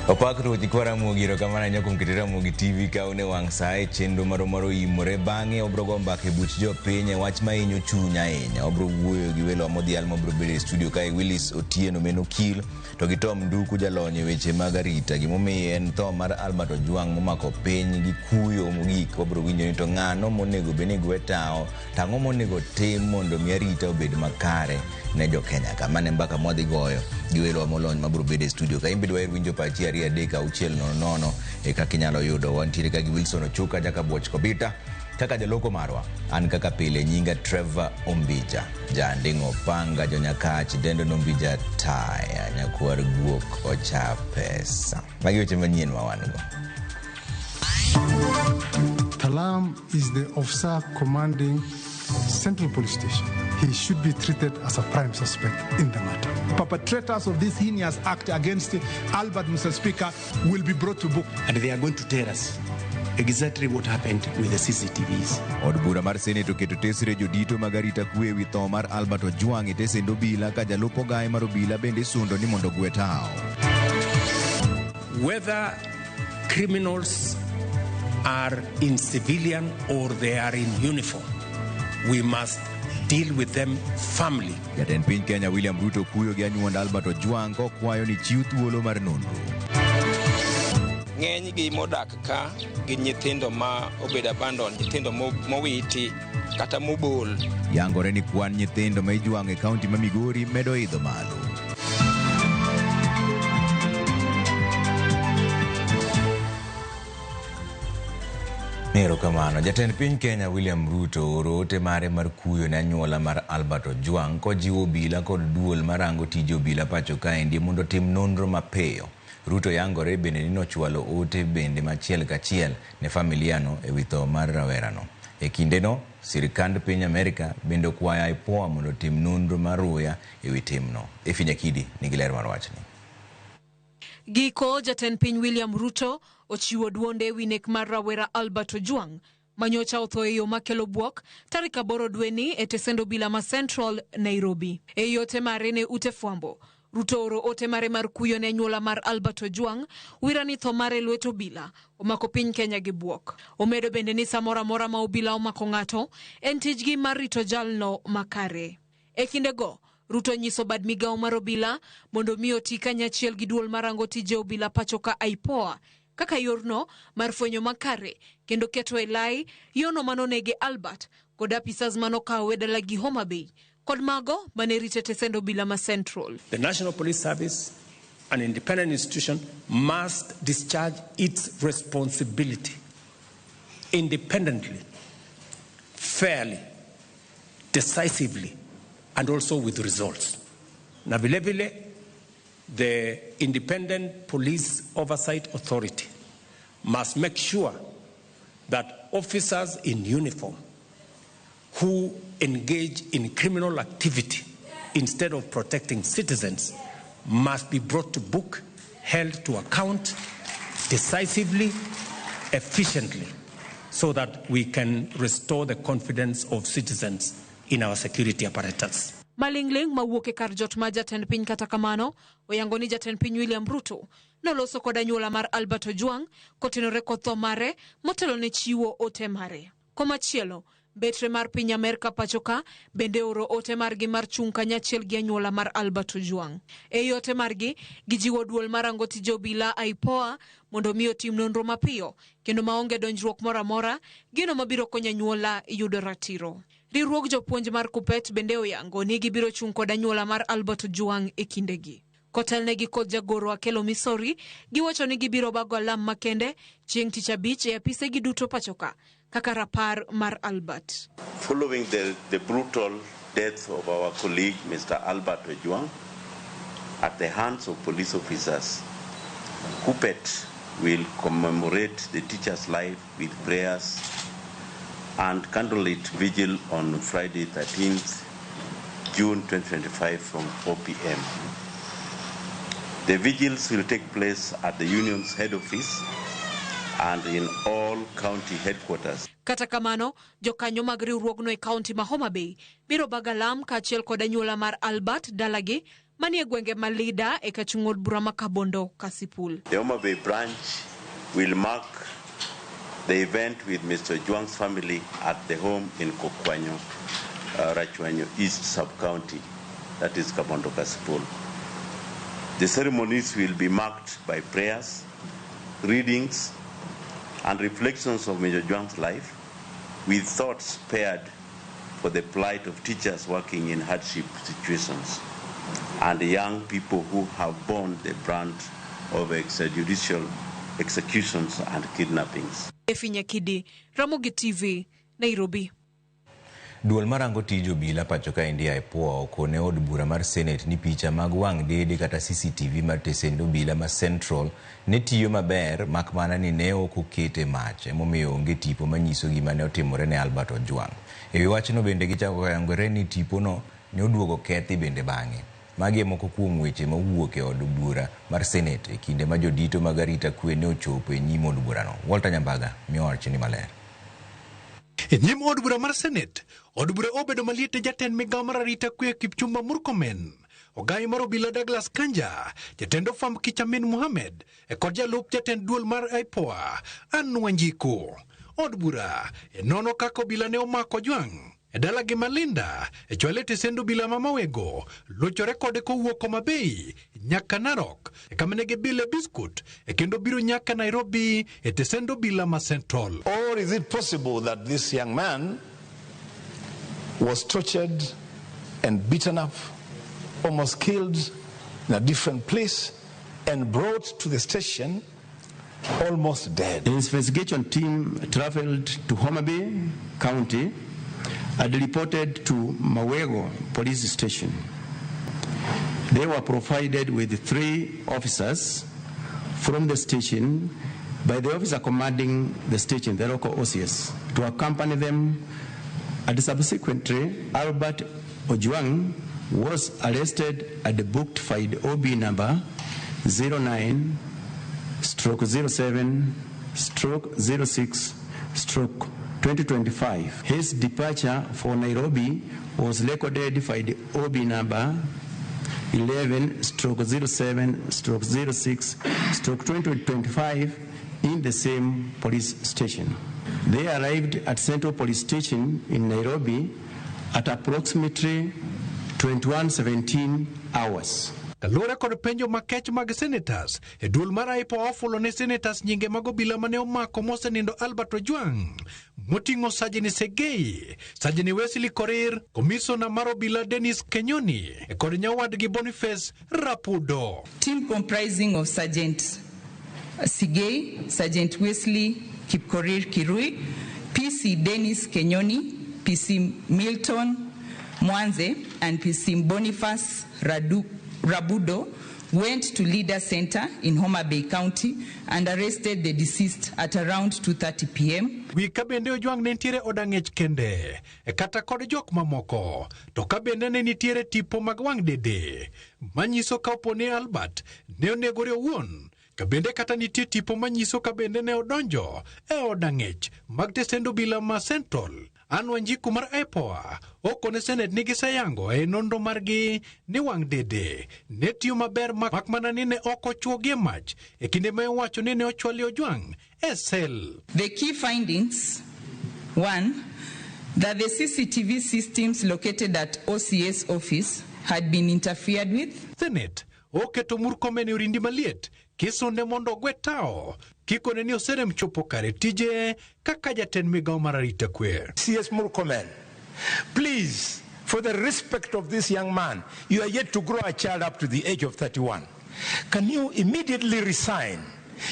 Opak Ruoth nyikwa Ramogi, erokamano ahinya kuom keto Ramogi TV ka un e wang' sa e chenro marwa mar oimore. Bang'e wabro go mbaka e buch jopiny e wach mahinyo chuny ahinya. Wabro wuoyo gi welowa modhial mabro bedo e studio kae Willis Otieno min okil to gi Tom Nduku jalony e weche mag arita. Gimomiyo en tho mar Albert Ojwang momako piny gi kuyo mogik wabro winjo ni to ng'ano monego bed ni gwe tawo to ang'o monego tim mondo mi arita obed makare ne jo Kenya ka. Mano e mbaka mwadhi goyo gi welowa molony mabro bedo e studio ka. In be dwaher winjo pachi 2 3 6 0 0 e kaka inyalo yudo. Wantiere ka gi Wilson Ochuka Jakabuoch Kobita kaka jaloko marwa. An kaka pile nyinga Trevor Ombija. Janding'o panga jonyakach dendo nombija taya nyakwar guok ocha pesa. Magi weche manyien ma wan go. Talam is the officer commanding Central Police Station. He should be treated as a prime suspect in the matter. Perpetrators of this heinous act against Albert, Mr. Speaker, will be brought to book. And they are going to tell us exactly what happened with the CCTVs. Od bura mar Senate oketo tesre jodito mag arita kwe ewi tho mar Albert Ojwang e tesend obila ka jalup ogaye mar obila bende isundo ni mondo ogwe tawo. Whether criminals are in civilian or they are in uniform, we must deal with them firmly. Jatend piny Kenya William Ruto kuyo gi anyuond Albert Ojwang kokwayo ni chiw thuolo mar nonro. Ng'eny gi modak ka gin nyithindo ma obedo abandon, nyithindo mowiti kata mobol. Yangore ni kwan nyithindo ma ijwang'o e kaunti ma Migori medo idho malo. Erokamano. Jatend piny Kenya William Ruto ooro ote mare mar kuyo ne anyuola mar Albert Ojwang kojiwo obila kod duol marango tije obila pacho kaendi mondo otim nonro mapiyo. Ruto yangore bende ni nochwalo ote bende machiel kachiel ne familia no ewi tho mar rawerano. E kindeno, sirkand piny Amerka bende okwayo IPOA mondo otim nonro mar ruya ewi timno. Effie Nyakidi nigi ler mar wachni. Giko, jatend piny William Ruto ochiwo duonde ewi nek mar rawera Albert Ojwang manyocha otho e yo makelo bwok tarik 8 dweni e tesend obila ma Central, Nairobi. E ote mare ne ute fwambo, Ruto oro ote mare mar kuyo ne anyuola mar Albert Ojwang, wira ni tho mare lwet obila omako piny Kenya gi bwok. Omedo bende ni samoro amora ma obila omako ng'ato, en tijgi mar rito jalno makare. E kindego, Ruto nyiso bad migawo mar obila mondo mi oti kanyachiel gi duol marango tije obila pacho ka IPOA kaka yorno mar fwenyo makare kendo keto e lai yono manonege Albert kod apisas manokawe dalagi Homa Bay kod mago mane rite tesend obila ma Central. The National Police Service, an independent institution, must discharge its responsibility independently, fairly, decisively, and also with results. Na vile vile, the Independent Police Oversight Authority must make sure that officers in uniform who engage in criminal activity instead of protecting citizens must be brought to book, held to account decisively, efficiently, so that we can restore the confidence of citizens in our security apparatus. Malingling mawuok e kar jot ma jatend piny kata kamano oyango ni jatend piny William Ruto noloso kod anyuola mar Albert Ojwang kotenore kod tho mare motelo ne chiwo ote mare. Komachielo, mbetre mar piny Amerka pacho ka bende oro ote margi mar chung' kanyachiel gi anyuola mar Albert Ojwang. E ote margi, gijiwo duol marango tije obila IPOA mondo mi otim nonro mapiyo kendo maonge donjruok moro amora, gino mabiro konyo anyuola yudo ratiro. Riwruog jopuonj mar Kupet bende oyango ni gibiro chung' kod anyuola mar Albert Ojwang e kindegi. Kotelnegi kod jagoro Akelo Misori, giwacho ni gibiro bago alam makende chieng' tich abich e apisegi duto pachoka kaka rapar mar Albert. Following the brutal death of our colleague Mr. Albert Ojwang at the hands of police officers, Kupet will commemorate the teacher's life with prayers and candlelit vigil on Friday 13th June 2025 from 4 p.m. The vigils will take place at the union's head office and in all county headquarters. Kata kamano, jokanyo mag riwruogno e kaunti ma Homa Bay biro bago alam kaachiel kod anyuola mar Albert dalagi manie gwenge ma Lida e kachung' od bura ma Kabondo Kasipul. The Homa Bay branch will mark the event with Mr. Ojwang's family at the home in Kokwanyo, Rachuonyo East Sub-County, that is Kabondo Kasipul. The ceremonies will be marked by prayers, readings, and reflections of Mr. Ojwang's life, with thoughts spared for the plight of teachers working in hardship situations and young people who have borne the brunt of extrajudicial executions and kidnappings. Efi Nyakidi, Ramogi TV, Nairobi. Duol marango tij obila pacho ka India IPOA okone od bura mar Senate ni picha mag wang' dede kata CCTV mar tesend obila ma Central ne tiyo maber mak mana ni ne ok okete mach emomiyo onge tipo manyiso gima ne otimore ne Albert Ojwang. E wi wachno bende gichako yangore ni tipono ne oduogo kethi bende bang'e. Magi e moko kuom weche mowuok e od bura mar Senate e kinde ma jodito mag arita kwe ne ochopo e nyim od burano. Walter Nyambaga miyo wachni maler. E nyim od bura mar Senate, od bura obedo maliet e jatend migawo mar arita kwe Kipchumba Murkomen, ogai mar obila Douglas Kanja, jatend ofwamb kich Amin Mohamed, e kod jalup jatend duol mar IPOA, Anne Wanjiku. Od bura e nono kaka obila ne omako Ojwang' e dalagi Malinda, e chwale e tesend obila ma Mawego, lochore kode kowuok Homa Bay nyaka Narok, e kama ne gibile biskut, e kendo biro nyaka Nairobi e tesend obila ma Central. Or is it possible that this young man was tortured and beaten up, almost killed in a different place, and brought to the station almost dead? The investigation team traveled to Homa Bay County and reported to Mawego Police Station. They were provided with 3 officers from the station by the officer commanding the station, the local OCS, to accompany them. And subsequently, Albert Ojwang was arrested at the booked file OB number 09/07/06/2025. His departure for Nairobi was recorded by the OB number 11/07/06/2025 in the same police station. They arrived at Central Police Station in Nairobi at approximately 21:17 hours. Kaluwore kod penjo makech mag senators, e duol mar IPOA ofulo ne senators nyinge mag obila mane omako mosenindo Albert Ojwang, moting'o Sajini Segei, Sajini Wesley Korir, komisona mar obila Dennis Kenyoni, e kod nyawadgi Boniface Rapudo. Team comprising of Sergeant Sigei, Sergeant Wesley Kipkorir Kirui, PC Dennis Kenyoni, PC Milton Mwanze, and PC Boniface Rabudo went to Leader Center in Homa Bay County and arrested the deceased at around 2:30 p.m. Wi ka bende Ojwang ne nitiere od ang'ech kende, e kata kod jok mamoko, to ka bende ne nitiere tipo mag wang' dede manyiso ka opo ni Albert ne onegore owuon, ka bende kata nitie tipo manyiso ka bende ne odonjo e od ang'ech mag tesend obila ma Central. Anne Wanjiku mar IPOA okone Senate ni giseyango e nonro margi ni wang' dede ne tiyo maber mak mana ni ne ok ochuogi e mach e kinde ma iwacho ni ne ochwali Ojwang e sel. The key findings: 1, that the CCTV systems located at OCS office had been interfered with. Senate oketo Murkomen e orindi maliet kisunde mondo ogwe tao kikone ni oserem chopo kare tije kaka jatend migawo mar arita kwe. CS Murkomen, please, for the respect of this young man, you are yet to grow a child up to the age of 31. Can you immediately resign?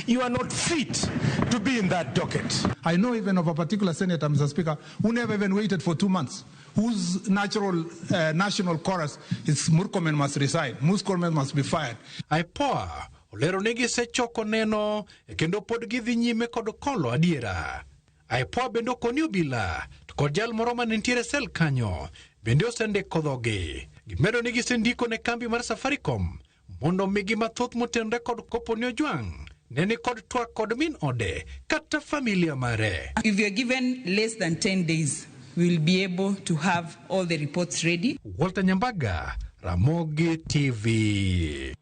You are not fit to be in that docket. I know even of a particular senator, Mr. Speaker, who never even waited for 2 months, whose natural national chorus is Murkomen must resign, Murkomen must be fired. IPOA olero ni gisechoko neno kendo pod gidhi nyime kod kolo adiera. IPOA bende okoni obila to kod jal moro mane nitiere sel kanyo bende osendiko dhogi. Gimedo ni gisendiko ne kambi mar Safaricom mondo migi mathoth motenore kod kopo ni Ojwang ne ni kod twak kod min ode kata familia mare. If you are given less than 10 days, we will be able to have all the reports ready. Walter Nyambaga, Ramogi TV.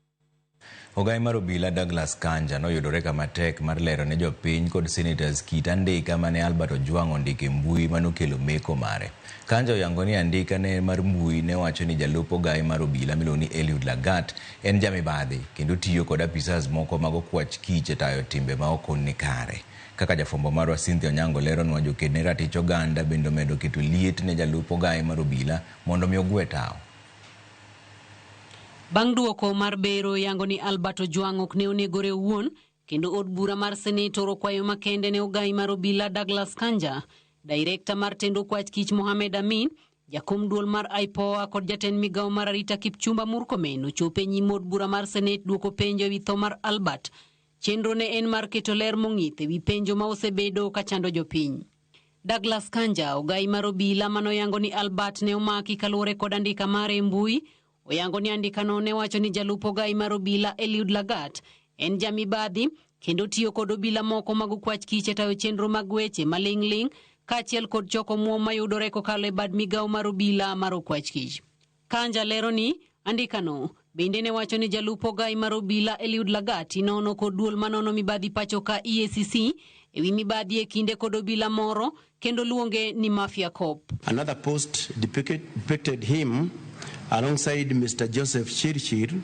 Ogai mar obila Douglas Kanja noyudore kama tek mar lero ne jopiny kod senators kit andika mane Albert Ojwang ondiko e mbui manokelo meko mare. Kanja oyango ni andika ne mar mbui ne wacho ni jalup ogai mar obila miluongo ni Eliud Lagat en jamibadhi kendo tiyo kod apisas moko mag okwach kich e tayo timbe ma ok ni kare. Kaka jafwambo marwa Cynthia Onyango leronwa, joked ne ratich oganda bende omedo keto liet ne jalup ogai mar obila mondo mi ogwe tawo. Bang' duoko mar bero yango ni Albert Ojwang ok ne onegore owuon kendo od bura mar Senate oro kwayo makende ne ogai mar obila Douglas Kanja, direkta mar tend okwach kich Mohamed Amin, jakom duol mar IPOA kod jatend migawo mar arita Kipchumba Murkomen ochopo e nyim od bura mar Senate duoko penjo ewi tho mar Albert. Chenro ne en mar keto ler mong'ith ewi penjo ma osebedo ka chando jopiny. Douglas Kanja, ogai mar obila manoyango ni Albert ne omaki kaluwore kod andika mare e mbui, oyango ni andikano ne wacho ni jalup ogai mar obila Eliud Lagat en jamibadhi kendo tiyo kod obila moko mag okwach kich e tayo chenro mag weche maling'ling' kaachiel kod choko omuom mayudore kokalo e bad migawo mar obila mar okwach kich. Kanja lero ni andikano bende ne wacho ni jalup ogai mar obila Eliud Lagat inono kod duol manono mibadhi pacho ka EACC ewi mibadhi e kinde kod obila moro kendo luonge ni Mafia Cop. Another post depicted him alongside Mr. Joseph Chirchir,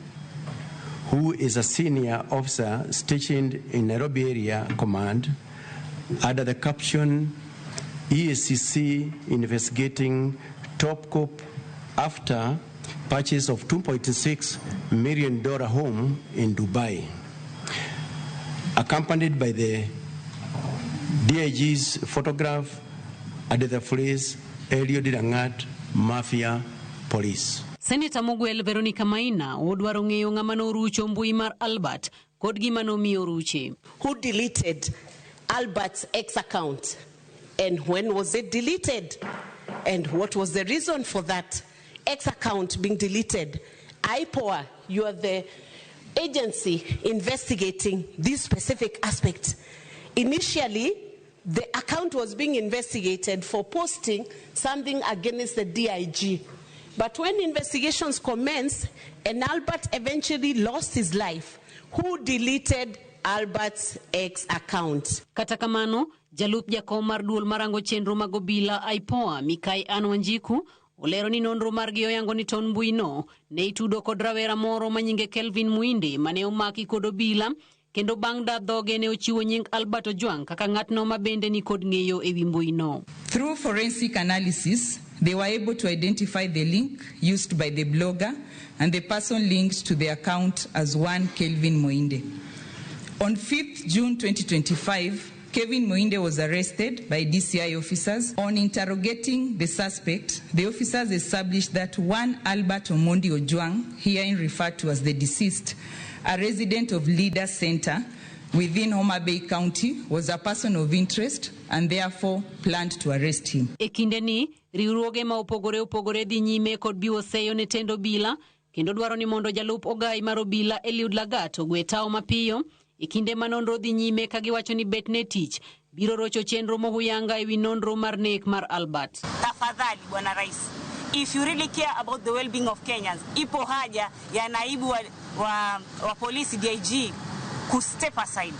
who is a senior officer stationed in Nairobi Area Command, under the caption EACC investigating top cop after purchase of $2.6 million home in Dubai, accompanied by the DIG's photograph under the phrase Eliud Lagat Mafia Police. Seneta mogwel Veronica Maina odwaro ng'eyo ng'ama norucho mbui mar Albert kod gima nomiyo ruche. Who deleted Albert's X account? And when was it deleted? And what was the reason for that X account being deleted? IPOA, you are the agency investigating this specific aspect. Initially, the account was being investigated for posting something against the DIG. But when investigations commenced and Albert eventually lost his life, who deleted Albert's X account? Kata kamano, jalup jakom mar duol marango chenro mag obila IPOA Mikai Ann Wanjiku olero ni nonro margi oyango ni ton mbuino ne itudo kod rawera moro manyinge Kelvin Muinde mane omaki kod obila kendo bang' da dhoge ne ochiwo nying Albert Ojwang kaka ng'atno ma bende ni kod ng'eyo ewi mbuino. Through forensic analysis, they were able to identify the link used by the blogger and the person linked to the account as one Kelvin Moinde. On 5th June 2025, Kevin Moinde was arrested by DCI officers. On interrogating the suspect, the officers established that one Albert Omondi Ojwang, herein referred to as the deceased, a resident of Leader Center within Homa Bay County, was a person of interest and therefore planned to arrest him. E kinde ni, riwruoge ma opogore opogore dhi nyime kod biwo seyo ne tend obila kendo dwaro ni mondo jalup ogai mar obila Eliud Lagat ogwe tao mapiyo e kinde ma nonro dhi nyime ka giwacho ni betne tich biro rocho chenro mohuyanga ewi nonro mar nek mar Albert. Tafadhali Bwana Rais, if you really care about the well-being of Kenyans, ipo haja ya naibu wa polisi DIG ku step aside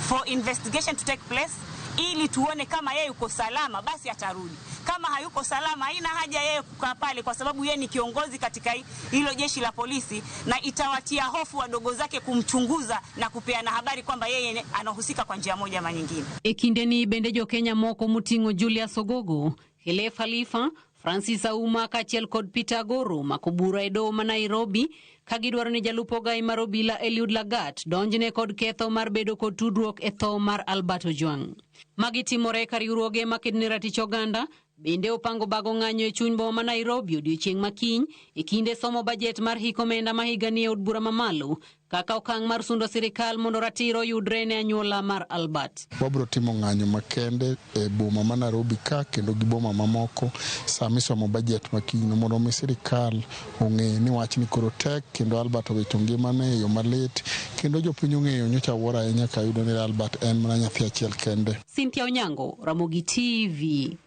for investigation to take place ili tuone kama yeye yuko salama basi atarudi. Kama hayuko salama haina haja yeye kukaa pale kwa sababu yeye ni kiongozi katika hilo jeshi la polisi na itawatia hofu wadogo zake kumchunguza na kupeana habari kwamba yeye anahusika kwa njia moja ama nyingine. E kinde ni bende jo Kenya moko moting'o Julius Ogogo, Khelef Khalifa, Francis Auma kaachiel kod Peter Agoro mako bura e doho ma Nairobi ka gidwaro ni jalup ogai mar obila Eliud Lagat donjne kod ketho mar bedo kod tudruok e tho mar Albert Ojwang. Magi timore ka riwruoge makedo ne ratich oganda bende opango bago ng'anyo e chuny boma ma Nairobi odiochieng' makiny e kinde somo bajet mar hik omenda ma higani e od bura mamalo kaka okang' mar sundo sirikal mondo ratiro oyudre ne anyuola mar Albert. Wabro timo ng'anyo makende e boma ma Nairobi ka kendo gi boma mamoko sama isomo bajet makiny mondo mi sirikal ong'e ni wachni koro tek kendo Albert owito ngimane e yo malit kendo jopiny ong'eyo nyocha wuoro ahinya ka yudo ni Albert en mana nyathi achiel kende. Cynthia Onyango, Ramogi TV.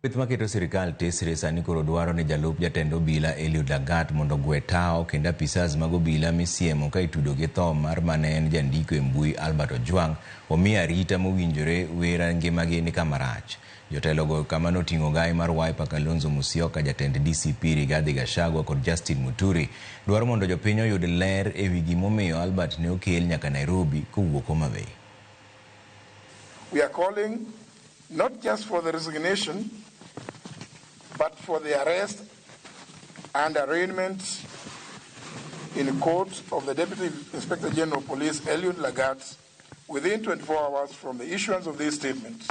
Kweth maketo sirikal tesre sani koro dwaro ni jalup jatend obila Eliud Lagat mondo ogwe tao kendo apisas mag obila misiemo ka itudo gi tho mar mane en jandiko e mbui Albert Ojwang omi arita mowinjore wera ngimagi ni kama rach. Jotelogo kama noting'o gai mar Wiper Kalonzo Musyoka, jatend DCP Rigathi Gachagua kod Justin Muturi dwaro mondo jopiny oyud ler ewi gimomiyo Albert ne okel nyaka Nairobi kowuok Homa Bay. We are calling not just for the resignation, but for the arrest and arraignment in court of the Deputy Inspector General of Police, Eliud Lagat, within 24 hours from the issuance of this statement.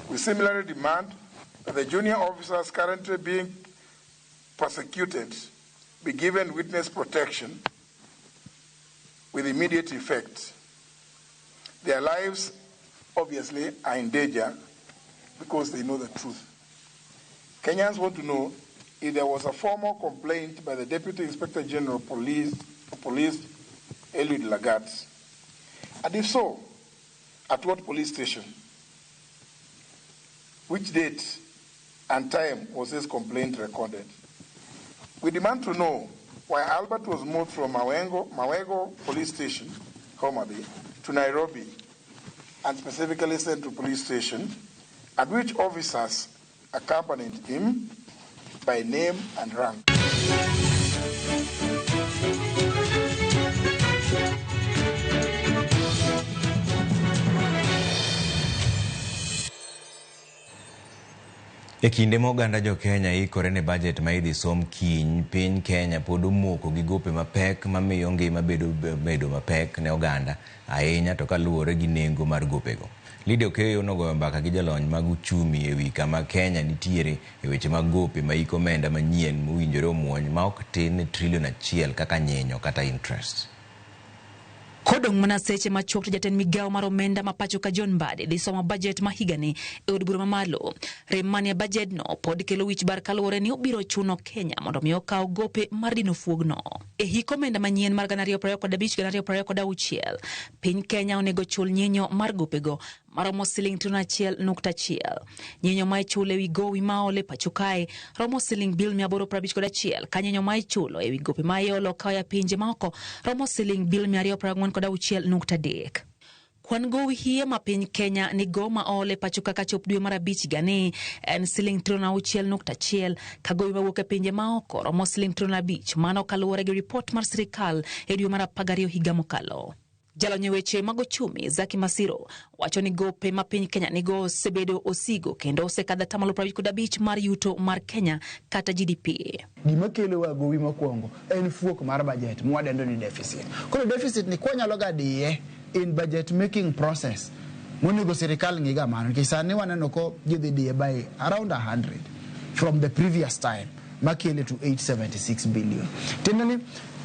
We similarly demand that the junior officers currently being prosecuted be given witness protection with immediate effect. Their lives obviously are in danger because they know the truth. Kenyans want to know if there was a formal complaint by the Deputy Inspector General of Police, Eliud Lagat, and if so, at what police station? Which date and time was this complaint recorded? We demand to know why Albert was moved from Mawego Police Station, Homa Bay, to Nairobi, and specifically Central Police Station, and which officers accompanied him by name and rank. E kinde ma oganda jo Kenya ikore ne bajet ma idhi som kiny, piny Kenya pod omoko gi gope mapek mamiyo ngima bedo mapek ne oganda ahinya to kaluwore gi nengo mar gopego. Lydia Okeyo nogoyo mbaka gi jolony mag uchumi ewi kama Kenya nitiere e weche mag gope ma hik omenda manyien mowinjore omuony ma ok tin ne trilion 1 kaka nyenyo kata interest. Kodong' mana seche machuok to jatend migawo mar omenda ma pacho ka John Mbadi dhi somo bajet ma higani e od bura mamalo. Rem manie bajedno pod kelo wich bar kaluwore ni obiro chuno Kenya mondo mi okaw gope mar dino fuogno. E hik omenda manyien mar 2025 2026, piny Kenya onego chul nyinyo mar gopego maromo siling trilion 1.1. Nyinyo ma ichulo ewi gowi ma ole pacho kae romo siling bilion 851, ka nyinyo ma ichulo ewi gope ma iolo koa e pinje maoko romo siling bilion 246.3. Kwan gowi hie ma piny Kenya nigo ma ole pacho kaka chop dwe mar 5 higani en siling trilion 6.1, ka gowi mawuok e pinje maoko romo siling trilion 5, mano kaluwore gi ripot mar sirikal e dwe mar 12 higa mokalo. Jalony e weche mag ochumi Zaki Masiro wacho ni gope ma piny Kenya nigo osebedo osigo kendo osekadho 55% mar yuto mar Kenya kata GDP. Gima kelo wa gowi mokwongo en fuok mar budget mwadendo ni deficit. Koro deficit ni kwanyalo ga diye in budget making process monego sirikal ng'iga mano, nikech sani waneno ko gidhi diye by around 100 from the previous time makele to 876 billion. Tiende ni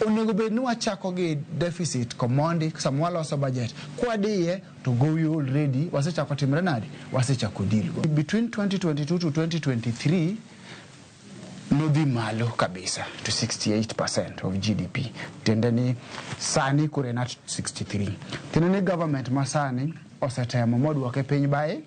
onego bed ni wachako gi deficit komondi sama waloso budget, kwadiye to gowi already wasechako timre nade, wasechako deal go. Between 2022 to 2023 nodhi malo kabisa to 68% of GDP. Tiende ni sani koro en at 63. Tiende ni government ma sani osetemo modwoke piny by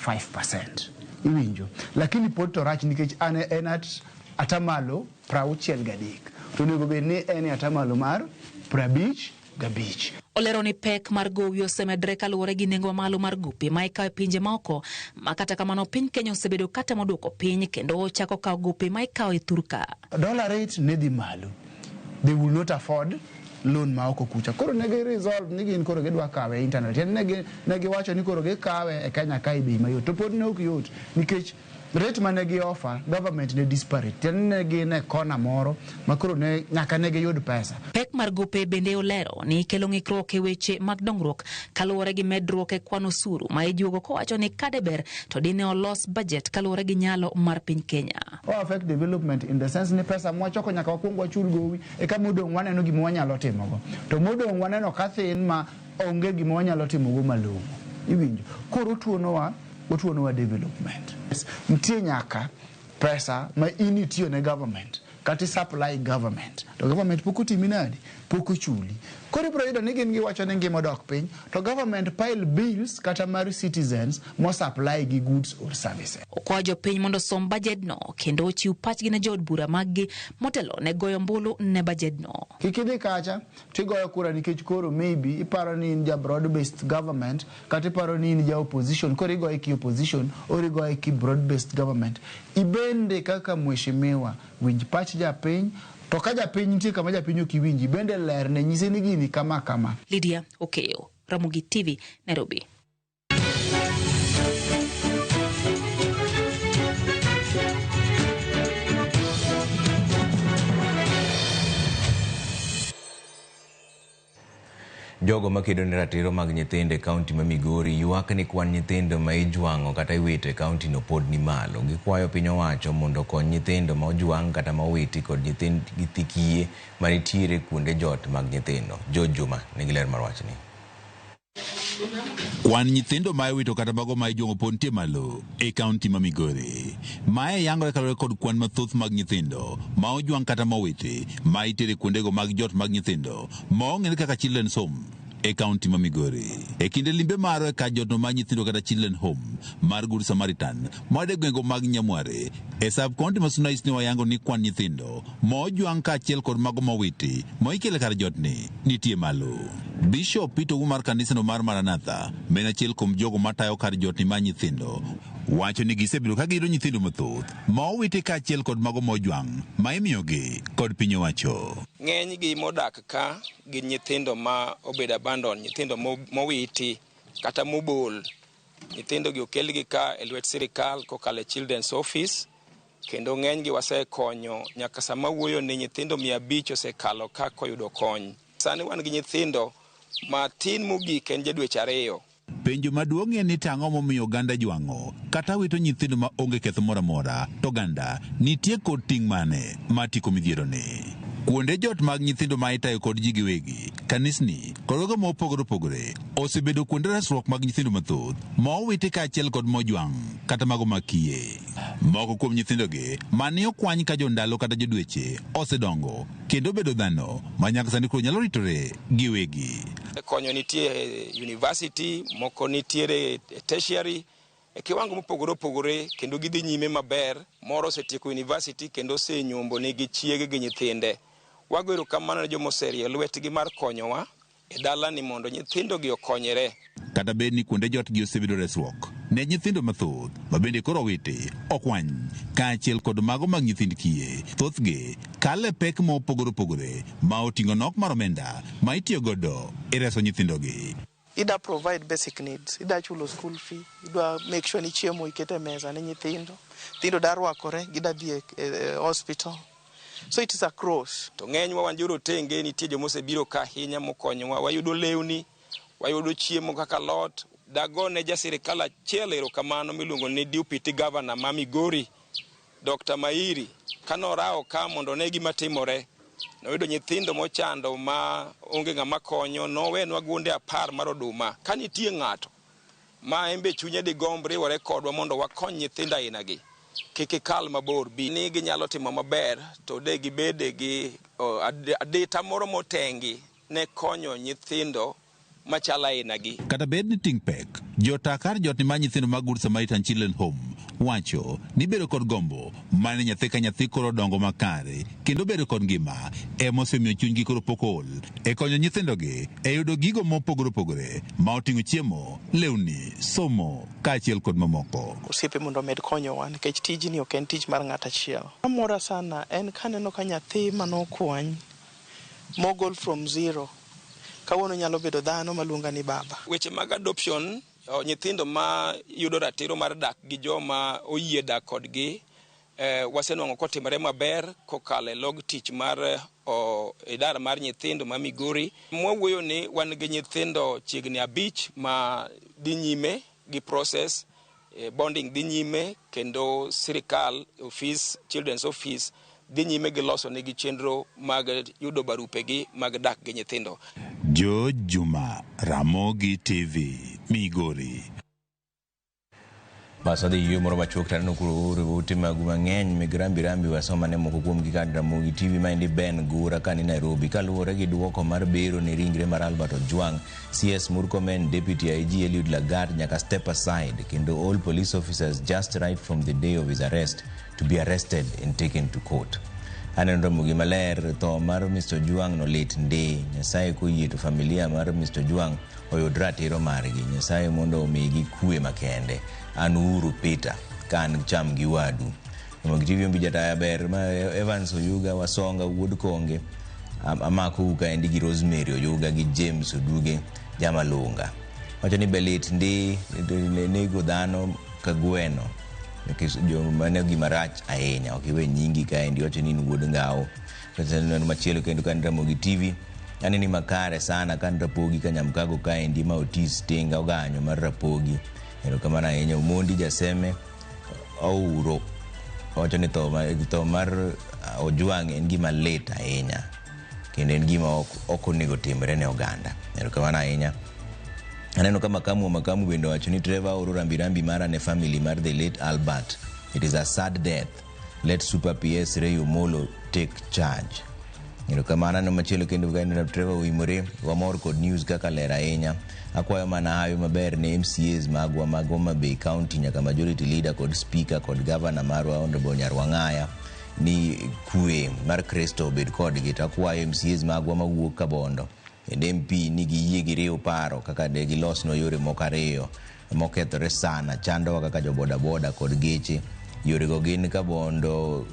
5%. Iwinjo, lakini pod to rach nikech en at atamalo 63, to onego bed ni en e atamalo mar 55. Olero ni pek mar gowi osemedre kaluwore gi nengo mamalo mar gope ma ikawo e pinje maoko, ma kata kamano piny Kenya osebedo katemo duoko piny kendo ochako kawo gope ma ikawo e thurka. Dollar rate ne dhi malo, they will not afford loan ma oko kucha. Koro ne gi resolve ni gin koro gidwa kawe e internet. Tiende ne giwacho ni koro gikawe e Kenya kae bei mayot, to pod ne ok yot nikech rate mane gi offer government ne disparate. Tiende ne gin e kona moro ma koro ne nyaka ne giyud pesa. Pek mar gope bende olero ni kelo ng'ikruok e weche mag dongruok kaluwore gi medruok e kwan osuru ma ijuogo, kowacho ni kade ber to dine olos budget kaluwore gi nyalo mar piny Kenya. O affect development in the sense ni pesa mwachoko nyaka wakwong wachul gowi eka modong' waneno gima wanyalo timogo, to modong' waneno ka thin ma onge gima wanyalo timogo malong'o. Iwinjo, koro otuonowa development. Nitie nyaka pesa ma in itiyo ne government Kata i supply government. To government pok otimi nadi? Pok ochuli. Koro ibiro yudo ni gin giwacho ni ngima odok piny, to government pile bills kata mar citizens mo supply gi goods or services. Okwayo jopiny mondo osom bajedno kendo ochiw pachgi ne jood bura maggi motelo ne goyo ombulu ne bajedno. Kik idhi kacha tigoyo kura nikech koro maybe iparo ni in ja broad based government kata iparo ni in ja opposition, koro igoye ki opposition or igoye ki broad based government. Ibende kaka mheshimiwa winj pach japiny, to ka japiny nitie kama japiny ok iwinji, bende lerne nyise ni gini kama kama. Lydia Okeyo, Ramogi TV, Nairobi. Jogo makedo ne ratiro mag nyithindo e kaunti ma Migori ywak ni kwan nyithindo ma ijwang'o kata iwito e kaunti no pod ni malo. Gikwayo piny owacho mondo okony nyithindo ma ojwang' kata ma owiti kod nyithi kiye manitiere kuonde jot mag nyithindo. George Juma nigi ler mar wachni. Kwan nyithindo ma iwito kata mago ma ijwang'o pod nitie malo e kaunti ma Migori. Mae yangore kaluwore kod kwan mathoth mag nyithindo ma ojwang' kata ma owiti ma itere kuondego mag jot mag nyithindo ma ong'ere kaka Children's Home e kaunti ma Migori. E kinde limbe mare e kar jotno mar nyithindo kata Children Home mar Good Samaritan mar e gwenge mag Nyamware e sub kaunti ma Suna East ne wayango ni kwan nyithindo ma ojwang' kaachiel kod mago ma owiti ma ikelo e kar jotni nitie malo. Bishop Peter Ouma mar kanisano mar Maranatha ma en achiel kuom jogo matayo kar jotni mar nyithindo wacho ni gisebedo ka giyudo nyithindo mathoth ma owiti kaachiel kod mago ma ojwang' ma imiyogi kod piny owacho. Ng'enygi modak ka gin nyithindo ma obedo abandon, nyithindo mowiti kata mobol. Nyithindo gi okelgi ka e lwet sirikal kokalo e Children's Office, kendo ng'enygi wasekonyo nyaka sama wuoyo ni nyithindo 500 osekalo ka koyudo kony. Sani wan gi nyithindo matin mogik en jadweche 2. Penjo maduong' en ni tang'o momiyo oganda jwang'o kata wito nyithindo ma onge ketho moro amora, to oganda nitie kod ting' mane mar tieko midhieroni? Kuonde jot mag nyithindo ma itayo kod ji giwegi, kanisni kod gogo ma opogore opogore osebedo kuonde resruok mag nyithindo mathoth ma owiti kaachiel kod mojwang' kata mago mag kiye. Moko kuom nyithindogi mane okwany ka jondalo kata jodweche osedongo kendo bedo dhano ma nyaka sani koro nyalo ritore giwegi. Konyo nitie e university, moko nitiere e tertiary, e kiwango mopogore opogore, kendo gidhi nyime maber. Moro osetieko university kendo osenyombo nigi chiege gi nyithinde. Wago erokamano ne joma oserie lwetgi mar konyowa e dalani mondo nyithindogi okonyre. Kata bed ni kuonde jotgi osebedo resruok ne nyithindo mathoth ma bende koro owiti, okwany, kaachiel kod mago mag nyithind kiye, thothgi kalo e pek ma opogore opogore ma oting'o nok mar omenda ma itiyo godo e reso nyithindogi. Ida provide basic needs, ida chulo school fee, idwa make sure ni chiemo iketo e mesa ne nyithindo, nyithindo da rwakore, gida dhi e hospital. So it is a cross. To ng'enywa wan jorotenge, nitie joma osebiro ka ahinya mokonyowa, wayudo lewni, wayudo chiemo kaka lot. Dagone ja sirikal achiel erokamano miluongo ni Deputy Governor ma Migori, Dr. Mairi, kanorawo ka mondo one gima timore. Noyudo nyithindo mochando ma onge ng'ama konyo, nowenwa gunde 10 mar oduma. Ka nitie ng'ato ma en be chunye digomb riwore kodwa mondo wakony nyithindo ainagi, kik ikal mabor, bi ni ginyalo timo maber, to de gibede gi adita moro motengi ne konyo nyithindo machalo ainagi. Kata bed ni ting' pek, jota kar jotni mar nyithindo mag Good Samaritan Children Home wacho ni bedo kod gombo mane nyathi ka nyathi koro dongo makare kendo bedo kod ngima ema osemiyo chunygi koro pok ool e konyo nyithindogi e yudo gigo mopogore opogore ma oting'o chiemo, lewni, somo kaachiel kod mamoko. Osiepe mondo omed konyowa nikech tijni ok en tich mar ng'ato achiel. Mora sana en kaneno ka nyathi manokwany mogol from zero kawuono nyalo bedo dhano maluonga ni baba. Weche mag adoption, nyithindo ma yudo ratiro mar dak gi joma oyie dak kodgi, wasenwang'o kotimore maber kokalo e log tich mar idara mar nyithindo ma Migori. Mwawuoyo ni wan gi nyithindo chiegni 5 ma dhi nyime gi process, bonding dhi nyime, kendo sirikal office, Children's Office dhi nyime gi loso negi chenro mag yudo barupegi mag dak gi nyithindo. George Juma, Ramogi TV, Migori. Bas wadhi yweyo moro machuok to aneno koro ooro ote magu mang'eny meg rambi rambi wasom ane moko kuomgi ka Ramogi TV maendi Ben Gura kani Nairobi kaluwore gi duoko mar bero ne ringre mar Albert Ojwang CS Murkomen Deputy IG Eliud Lagat nyaka step aside kendo all police officers just right from the day of his arrest to be arrested and taken to court. Aneno Ramogi maler tho mar Mr. Ojwang no lit ndi Nyasaye koyie to familia mar Mr. Ojwang oyud ratiro margi Nyasaye mondo omigi kwe makende an Uhuru Peter ka an cham gi wadu Ramogi TV ombi jataya ber ma Evans Oyuga Wasonga wuod Konge amako kaendi gi Rosemary Oyuga gi James Oduge Jamalunga wacho ni belit ndi nego dhano ka gweno nikech jo mano gima rach ahinya ok iwe nyingi kaendi wacho ni in wuod ngawo neno machielo kendo ka Ramogi TV aneni makare sana kan Rapogi ka Nyamkago kaendi ma Otis Tinga oganyo mar Rapogi erokamano ahinya Omondi Jaseme Ouro wacho ni tho mar Ojwang en gima lit ahinya kendo en gima ok onego timre ne oganda erokamano ahinya aneno ka Makamu bende owacho ni Trevor oro rambi rambi mara ne family mar the late Albert it is a sad death let Super PS Ray Omolo take charge erokamano aneno machielo kendo ka ineno Trevor oimore wamor kod news kaka ler ahinya akwayo mana hawi maber ne MCAs magwa mag Homa Bay County nyaka majority leader kod speaker kod governor marwa Honorable Nyarwang'aya ni kwe mar Kristo obed kodgi to akwayo MCAs magwa mawuok Kabondo kendo MP ni giyie giriw paro kaka de gilosnwa yore moko ariyo mokethore sana chandowa kaka jo bodaboda kod geche yorego gin Kabondo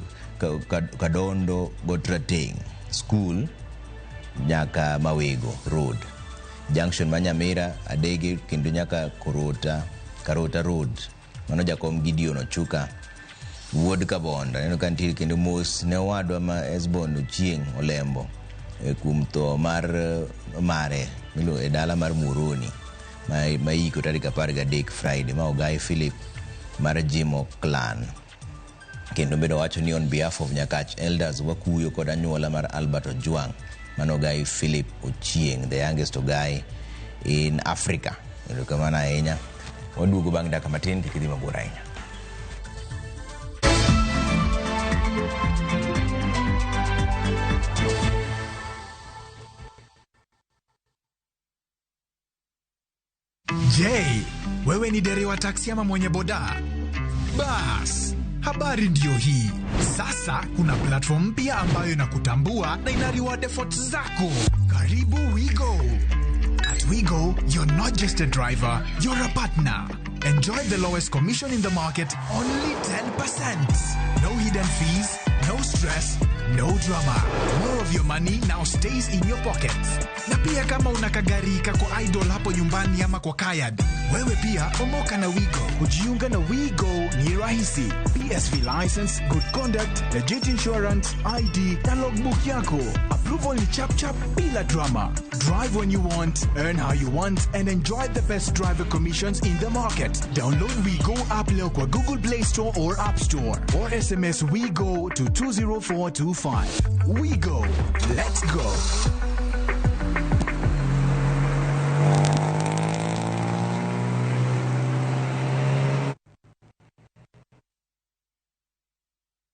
Kadondo Gotrateng school nyaka Mawego Road junction ma Nyamira Adege kendo nyaka Karota Road mano jakom Gideon Ochuka wuod Kabondo aneno ka nitie kendo mos ne owadwa ma Esbon Ochieng Olembo kuom tho mar mare e dala mar Muhoroni ma iko tarik 13 Friday ma Ogai Philip mar Jimo Clan kendo bende owacho ni on behalf of Nyakach Elders wakuyo kod anyuola mar Albert Ojwang mano Ogai Philip Ochieng the youngest Ogai in Africa erokamano ahinya waduogo bang' dakika matin kik idhi mabor ahinya. Je, wewe ni dereva taksi ama mwenye boda? Bas, habari ndiyo hii. Sasa kuna platform mpya ambayo inakutambua na ina reward efforts zako. Karibu WeGo. At WeGo, you're not just a driver, you're a partner. Enjoy the lowest commission in the market, only 10%. No hidden fees, no stress, no drama. More of your money now stays in your pockets. Na pia kama una kagari kako idle hapo nyumbani ama kwa kayad, wewe pia omoka na WeGo. Kujiunga na WeGo ni rahisi. PSV license, good conduct, legit insurance, ID na logbook yako. Approval ni chap chap bila drama. Drive when you want, earn how you want, and enjoy the best driver commissions in the market. Download WeGo app leo kwa Google Play Store or App Store, or SMS WeGo to 20425. WeGo. Let's go.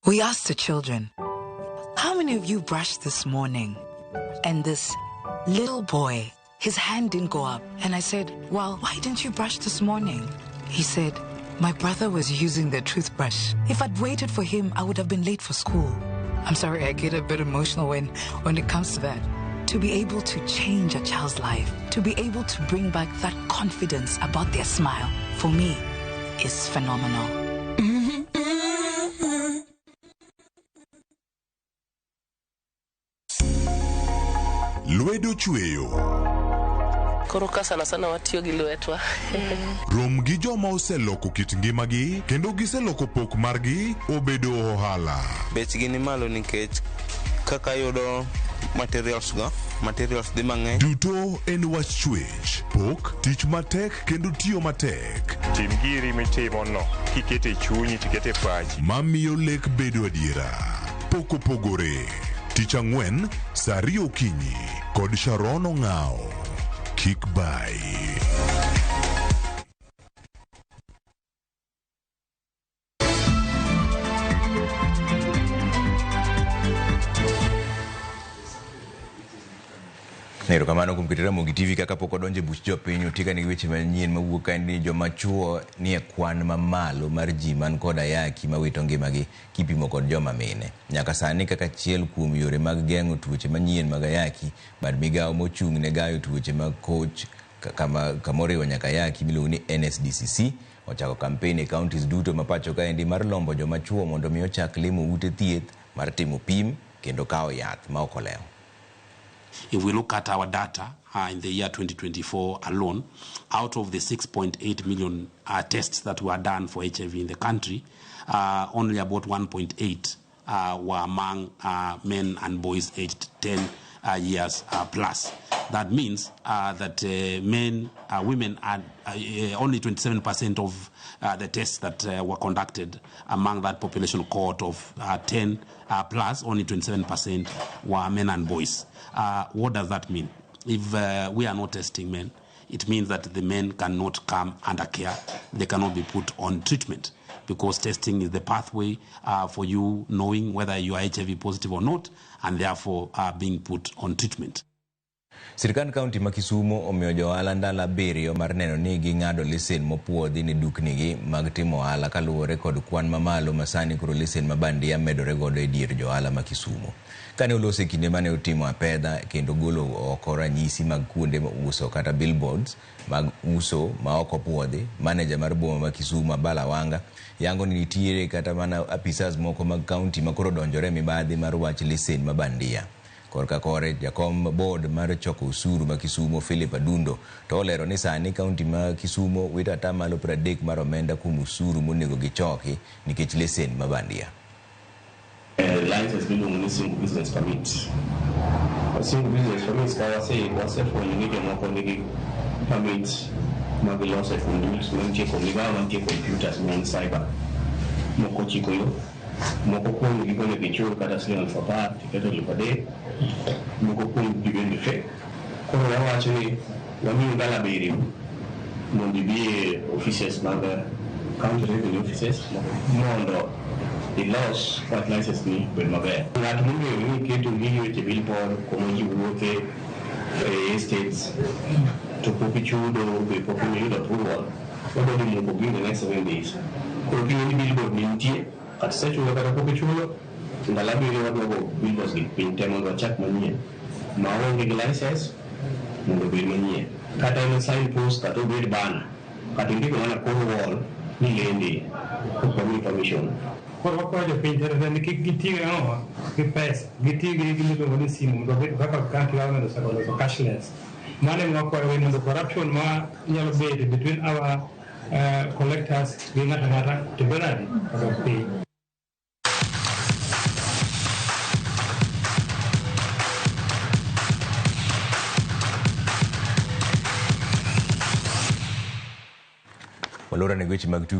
We asked the children, how many of you brushed this morning? And this little boy, his hand didn't go up. And I said, well, why didn't you brush this morning? He said, my brother was using the toothbrush. If I'd waited for him, I would have been late for school. I'm sorry, I get a bit emotional when it comes to that. To be able to change a child's life, to be able to bring back that confidence about their smile, for me, is phenomenal. Lwedo chweyo. Koro ka sana sana watiyo gi lwetwa. Rom gi joma oseloko kit ngimagi kendo giseloko pok margi obedo ohala. Bechgi ni malo nikech kaka yudo materials go, materials dhi mang'eny. Duto en wach chwech, pok, tich matek kendo tiyo matek. Tim giri mitimo no, kikete chunyi tikete pachi. Mamiyo lek bedo adiera. Pok opogore. Tich ang'wen, saa ariyo okinyi kod Sharon Ong'ao. Kik bai. Erokamano kuom keto Ramogi TV kaka pok odonjo e buch jopiny otika nigi weche manyien mawuok ka en ni joma chuo nie kwan mamalo mar ji man kod ayaki mawito ngimagi kipimo kod joma mine. Nyaka sani kaka achiel kuom yore mag geng'o tuoche manyien mag ayaki, bad migawo mochung' ne gayo tuoche mag koch kamoriwo nyaka ayaki miluongo ni NSDCC ochako kampen e counties duto ma pacho kaendi mar lombo joma chuo mondo mi ochak limo ute thieth mar timo pim kendo kawo yath ma ok olewo. If we look at our data in the year 2024 alone, out of the 6.8 million tests that were done for HIV in the country, only about 1.8 were among men and boys aged 10 years plus. That means that women are only 27% of the tests that were conducted among that population cohort of 10 plus, only 27% were men and boys. What does that mean? If we are not testing men, it means that the men cannot come under care. They cannot be put on treatment, because testing is the pathway for you knowing whether you are HIV positive or not, and therefore being put on treatment. Sirkand kaunti ma Kisumu omiyo jo ohala ndalo 7 mar neno ni ging'ado lesen mopuodhi ne duknigi mag timo ohala kaluwore kod kwan mamalo ma sani koro lesen ma bandia medore godo e dier jo ohala ma Kisumu. Kane olose kinde mane otimo apedha kendo golo oko ranyisi mag kuonde uso kata billboards mag uso ma ok opuodhi, maneja mar boma ma Kisumu Abala Wanga yango ni nitiere kata mana apisas moko mag kaunti ma koro donjore mibadhi mar wach lesen ma bandia. Korka kore jakom board mar choko osuru ma Kisumu Philip Adundo to olero ni sani kaunti ma Kisumu wito atamalo 30 mar omenda kuom osuru monego gichoki nikech lesen ma bandia. License miluongo ni single business permit. Single business permit ka wasefwenyo ni jomoko nigi permit ma giloso e fundus mantie kod migao mantie computers man cyber moko chiko yo moko kuom gi onego ichul kata siling 10,000 tiketo 3,000 moko kuom gi bende fake. Koro wawacho ni wamiyo ndalo 7 mondo ibi e offices mag county revenue offices mondo ilos wach license ni bed maber. Ng'at mong'eyo ni iketo gigi weche billboard kuma ji wuothe e estates to pok ichudo be pok iyudo approval, wabiro dhi muko gi in the next 7 days. Koro king'eyo ni billboard ni nitie kata isechulo kata pok ichulo, ndalo 7 waduogo billboards gi piny te mondo wachak manyien maonge gi license mondo obed manyien. Kata en sign post kata obed banner kata indiko mana kor wall ni lende ok wamiyi permission. Koro wakwayo jopiny te ni kik giti gi pesa, giti gi gimiluongo ni simu mondo obed kaka county government oseloso cashless. Mano ema wakwayo mondo corruption ma nyalo bedo between our collectors gi ng'ato ang'ata to bed nade odok piny. Walora ne weche mag tuke.